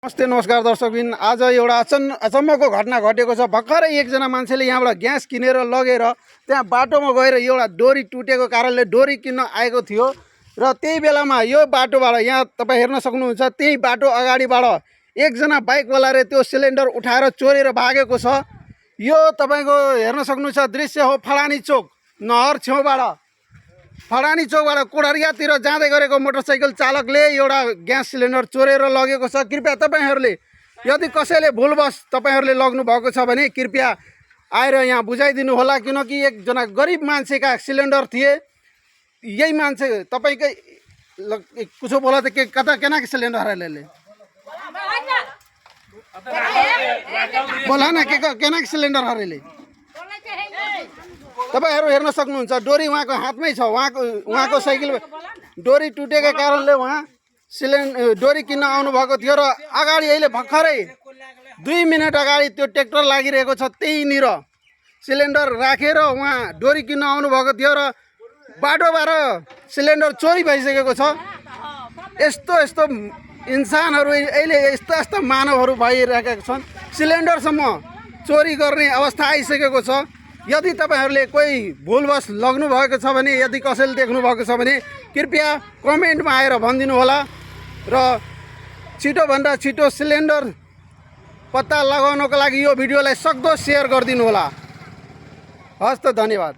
नमस्ते नमस्कार दर्शकबिन। आज एउटा अचम्मको घटना घटेको छ। भर्खरै एकजना मान्छेले यहाँबाट ग्यास किनेर लगेर त्यहाँ बाटोमा गएर एउटा डोरी टुटेको कारणले डोरी किन्न आएको थियो र त्यही बेलामा यो बाटोबाट यहाँ तपाईँ हेर्न सक्नुहुन्छ, त्यही बाटो अगाडिबाट एकजना बाइकवालाले त्यो सिलिन्डर उठाएर चोरेर भागेको छ। यो तपाईँको हेर्न सक्नुहुन्छ दृश्य हो फलानी चोक नहर छेउबाट, फलानी चौकबाट कोडरियातिर जाँदै गरेको मोटरसाइकल चालकले एउटा ग्यास सिलिन्डर चोरेर लगेको छ। कृपया तपाईहरूले यदि कसैले भुलवश तपाईहरूले लग्नु भएको छ भने कृपया आएर यहाँ बुझाइदिनु होला, किनकि एकजना गरिब मान्छेका सिलिन्डर थिए। यही मान्छे तपाईँकै कुछ बोला त के कता केना के सिलिन्डर हराले बोला न के केना के सिलिन्डर हराले तपाईहरू हेर्न सक्नुहुन्छ। डोरी उहाँको हातमै छ, उहाँको साइकल डोरी टुटेको कारणले उहाँ डोरी किन्न आउनुभएको थियो र अगाडि अहिले भर्खरै 2 मिनट अगाडि त्यो ट्र्याक्टर लागिरहेको छ, त्यहीँनिर सिलिन्डर राखेर उहाँ डोरी किन्न आउनुभएको थियो र बाटोबाट सिलिन्डर चोरी भइसकेको छ। यस्तो यस्तो इन्सानहरू अहिले यस्ता यस्ता मानवहरू भइरहेका छन्। सिलिन्डरसम्म चोरी गर्ने अवस्था आइसकेको छ। यदि तपाईहरूले कोही भुलवश लग्नु भएको छ भने, यदि कसैले देख्नु भएको छ भने कृपया कमेन्टमा आएर भनिदिनु होला र छिटोभन्दा छिटो सिलिन्डर पत्ता लगाउनको लागि यो भिडियोलाई सक्दो सेयर गरिदिनु होला। हस् त, धन्यवाद।